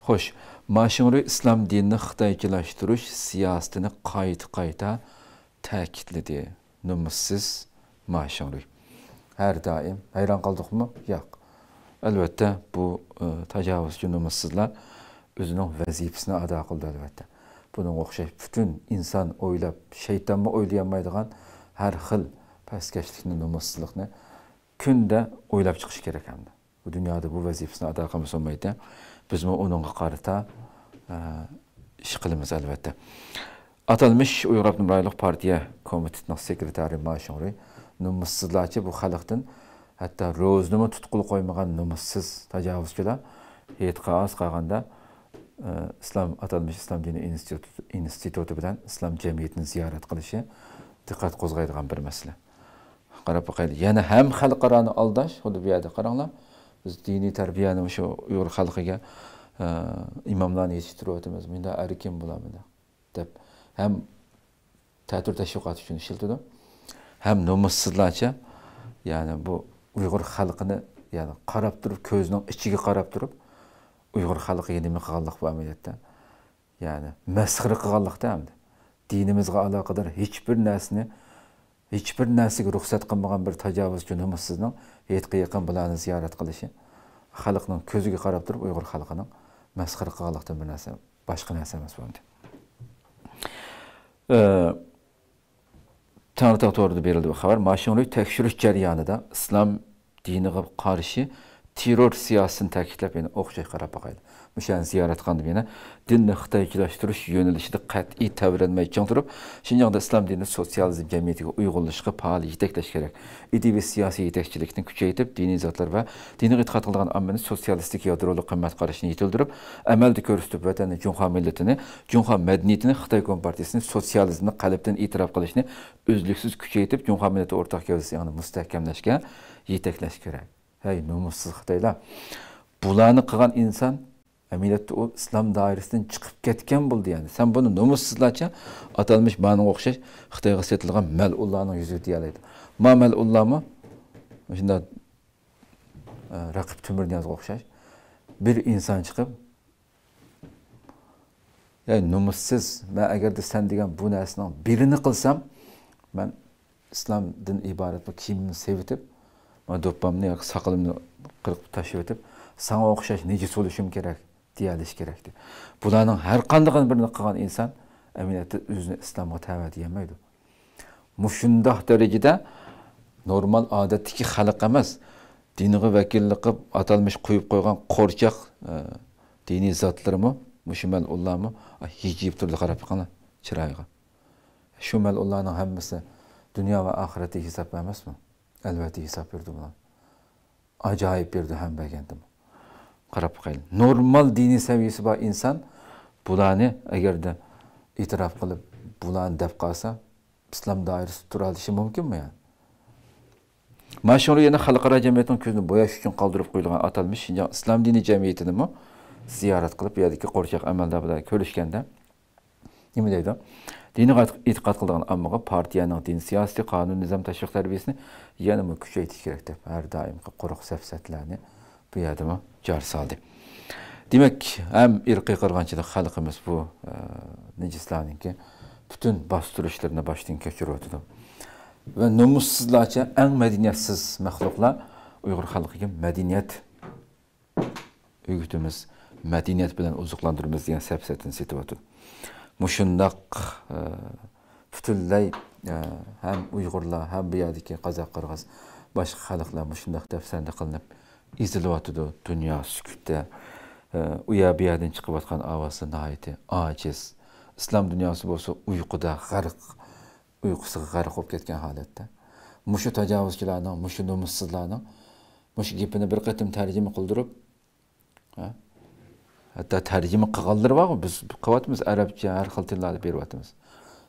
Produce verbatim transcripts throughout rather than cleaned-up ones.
خوش، ما شىڭرۇي ئىسلام دىنىنى خىتايچىلاشتۇرۇش سىياسىتىنى قايتا-قايتا تەكىتلىدى. نومۇسسىز ما شىڭرۇي. ھەر دائىم. ھەيران قالدۇقمۇ؟ ياق. ئەلۋەتتە، بۇ، ئى، تاجاۋۇزچى نومۇسسىزلار ئۆزىنىڭ ۋەزىپىسىنى ئادا قىلدى، ئەلۋەتتە. بۇنىڭغا ئوخشاش پۈتۈن ئىنسان ئويلاپ، شەيتانمۇ ئويلىيالمايدىغان ھەر خىل پەسكەشلىكنى، نومۇسسىزلىقنى كۈندە ئويلاپ چىقىش كېرەك ئەمدى. بۇ دۇنيادا بۇ ۋەزىپىسىنى ئادا قىلمىسا بولمايدۇ. بىزمۇ ئۇنىڭغا قارىتا، ئە، ئىش قىلىمىز، ئەلۋەتتە. ئاتالمىش ئۇيغۇر ئاپتونوم رايونلۇق پارتىيە كومىتېتىنىڭ سېكرېتارى ما شىڭرۇي نومۇسسىزلارچە بۇ خەلقتىن، ھەتتا روزىنىمۇ تۇتقىلى قويمىغان نومۇسسىز تاجاۋۇزچىلار ھېيتقا ئاز قالغاندا، ئە، ئىسلام، ئاتالمىش ئىسلام دىنى ئىنستىتۇتى، ئىنستىتۇتى بىلەن ئىسلام جەمئىيىتىنى زىيارەت قىلىشى دىققەت قوزغايدىغان بىر مەسىلە. قاراپ باقايلى. يەنە ھەم خەلقئارانى ئالداش، خۇددى بۇ يەردە قاراڭلار. بىز دىنىي تەربىيەنى مۇشۇ ئۇيغۇر خەلقىگە، ئە، ئىماملارنى يېتىشتۈرۈۋاتىمىز، مۇنداق ئەركىن بۇلار مۇنداق دەپ، ھەم تەتۈر تەشۋىقات ئۈچۈن ئىشلىتىدۇ، ھەم نومۇسسىزلارچە، يەنى بۇ ئۇيغۇر خەلقىنى، يەنى قاراپ تۇرۇپ، كۆزىنىڭ ئىچىگە قاراپ تۇرۇپ، ئۇيغۇر خەلقىگە نېمە قىلغانلىق بۇ ئەمەلىيەتتە؟ يەنى مەسخىرە قىلغانلىقتا ئەمدى. دىنىمىزغا ئالاقىدار ھېچبىر نەرسىنى، ھېچبىر نەرسىگە رۇخسەت قىلمىغان بىر تاجاۋۇزچى نومۇسسىزنىڭ ھېيتقا يېقىن بۇلارنى زىيارەت قىلىشى، خەلقنىڭ كۆزىگە قاراپ تۇرۇپ ئۇيغۇر خەلقىنىڭ مەسخىرە قىلغانلىقتىن بىر نەرسە، باشقا نەرسە ئەمەس بۇ ئەمدى. ئى، تەڭرىتاغ تورىدا بېرىلدى بۇ خەۋەر. ما شىڭرۇي تەكشۈرۈش جەريانىدا ئىسلام دىنىغا قارشى تېررور سىياسىتىنى تەكىتلەپ، يەنە ئوخشاش قاراپ باقايلى. مۇشۇ يەرنى زىيارەت قىلغاندا يەنە دىننى خىتايچىلاشتۇرۇش يۆنىلىشىدە قەتئىي تەۋرەنمەي چىڭ تۇرۇپ، شىنجاڭدا ئىسلام دىنى سوتسىيالىزم جەمئىيىتىگە ئۇيغۇنلىشىشقا پائال يېتەكلەش كېرەك. ئىدىيەۋى سىياسىي يېتەكچىلىكنى كۈچەيتىپ، دىنىي زاتلار ۋە دىنغا ئېتىقاد قىلىدىغان ئاممىنى سوتسىيالىستىك يادرولۇق قىممەت قارىشىنى يېتىلدۈرۈپ، ئەمەلدە كۆرسىتىپ، ۋەتەننى، جۇڭخۇا مىللىتىنى، جۇڭخۇا مەدەنىيىتىنى، خىتاي كومپارتىيىسىنى سوتسىيالىزمنى قەلبتىن ئېتىراپ قىلىشنى ئۈزلۈكسىز كۈچەيتىپ، جۇڭخۇا مىللىتى ئورتاق گەۋدىسى ئېڭىنى مۇستەھكەملەشكە يېتەكلەش كېرەك. ھەي، نومۇسسىز خىتايلار! بۇلارنى قىلغان ئىنسان ئەمەلىيەتتە ئۇ ئىسلام دائىرىسىدىن چىقىپ كەتكەن بولدى، يەنى. سەن بۇنى نومۇسسىزلارچە ئاتالمىش مانىڭغا ئوخشاش خىتايغا سېتىلغان مەلئۇنلارنىڭ يۈزىگە دېيەلەيدۇ. ما مەلئۇنلارمۇ مۇشۇنداق، ئە، رەقىب تۆمۈرنىيازغا ئوخشاش بىر ئىنسان چىقىپ، يا نومۇسسىز، مەن ئەگەردە سەن دېگەن بۇ نەرسىنىڭ بىرىنى قىلسام، مەن ئىسلامدىن ئىبارەت بۇ كىيىمىمنى سېۋىتىپ، مانا دوپپامنى ياكى ساقىلىمنى قىرىپ تاشلىۋېتىپ، ساڭا ئوخشاش نىجىس بولۇشۇم كېرەك، دېيەلىشى كېرەكتى. بۇلارنىڭ ھەر قاندىقىنى بىرىنى قىلغان ئىنسان ئەمەلىيەتتە ئۆزىنى ئىسلامغا تەۋە دېيەلمەيدۇ. مۇشۇنداق دەرىجىدە نورمال ئادەتتىكى خەلق ئەمەس، دىنغا ۋەكىللىك قىلىپ ئاتالمىش قويۇپ قويغان قورچاق، ئە، دىنىي زاتلىرىمۇ، مۇشۇ مەلئۇنلارمۇ، ئا، ھىجىيىپ تۇردى، قاراپ بېقىڭلار چىرايىغا. شۇ مەلئۇنلارنىڭ ھەممىسى دۇنيا ۋە ئاخىرەتتە ھېساب بەرمەسمۇ؟ ئەلۋەتتە ھېساب بېرىدۇ بۇلار. ئاجايىپ بېرىدۇ ھەممە بەرگەندىمۇ. قاراپ باقايلى. نورمال دىنىي سەۋىيەسى بار ئىنسان بۇلارنى ئەگەردە ئېتىراپ قىلىپ، بۇلارنى دەپ قالسا، ئىسلام دائىرىسىدە تۇرالىشى مۇمكىنمۇ يا؟ ما شىڭرۇي يەنە خەلقئارا جەمئىيەتنىڭ كۆزىنى بوياش ئۈچۈن قالدۇرۇپ قويۇلغان ئاتالمىش شىنجاڭ ئىسلام دىنى جەمئىيىتىنىمۇ زىيارەت قىلىپ، بۇ يەردىكى قورچاق ئەمەلدار بىلەن كۆرۈشكەندە، نېمە دەيدۇ؟ دىنغا ئېتىقاد قىلىدىغان ئاممىغا پارتىيەنىڭ دىن سىياسىتى، قانۇن، نىزام، تەشۋىق تەربىيەسىنى يەنىمۇ كۈچەيتىش كېرەك دەپ، ھەر دائىمقى قۇرۇق سەپسەتىلەرنى بۇ يەردىمۇ جار سالدى. دېمەك، ھەم ئىرقىي قىرغىنچىلىق خەلقىمىز بۇ، ئە، نىجىسلارنىڭكى پۈتۈن باستۇرۇشلىرىنى باشتىن كەچۈرۈۋاتىدۇ. ۋە نومۇسسىزلارچە ئەڭ مەدەنىيەتسىز مەخلۇقلار ئۇيغۇر خەلقىگە مەدەنىيەت ئۆگىتىمىز، مەدەنىيەت بىلەن ئوزۇقلاندۇرىمىز دېگەن سەپسەتىنى سېتىۋاتىدۇ. مۇشۇنداق، ئە، پۈتۈنلەي، ئە، ھەم ئۇيغۇرلار، ھەم بۇ يەردىكى قازاق، قىرغىز، باشقا خەلقلەر مۇشۇنداق دەپسەندە قىلىنىپ ئېزىلىۋاتىدۇ. دۇنيا سۈكۈتتە. ئە، ئۇ يەر بۇ يەردىن چىقىۋاتقان ئاۋازلار ناھايىتى ئاجىز. ئىسلام دۇنياسى بولسا ئۇيقۇدا غەرق، ئۇيقۇسىغا غەرق بولۇپ كەتكەن ھالەتتە. مۇشۇ تاجاۋۇزچىلارنىڭ، مۇشۇ نومۇسسىزلارنىڭ مۇشۇ گېپىنى بىر قېتىم تەرجىمە قىلدۇرۇپ، ھە؟ ھەتتا تەرجىمە قىلغانلىرى بارغۇ، بىز قىلىۋاتىمىز، ئەرەبچە، ھەر خىل تىللاردا بېرىۋاتىمىز.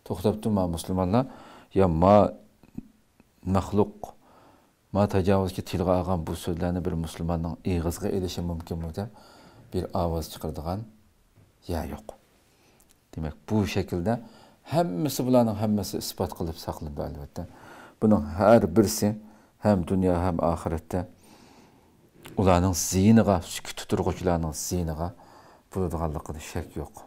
توختاپتۇ، ما مۇسۇلمانلار، يا ما مەخلۇق، ما تاجاۋۇزچى تىلغا ئالغان بۇ سۆزلەرنى بىر مۇسۇلماننىڭ ئېغىزىغا ئېلىشى مۇمكىنمۇ دەپ بىر ئاۋاز چىقىرىدىغان يەر يوق. دېمەك، بۇ شەكىلدە ھەممىسى، بۇلارنىڭ ھەممىسى ئىسپات قىلىپ ساقلىنىدۇ، ئەلۋەتتە. بۇنىڭ ھەر بىرسى ھەم دۇنيا، ھەم ئاخىرەتتە ئۇلارنىڭ زىيىنىغا، سۈكۈتتە تۇرغۇچىلارنىڭ زىيىنىغا، بولىدىغانلىقىدا شەك يوق.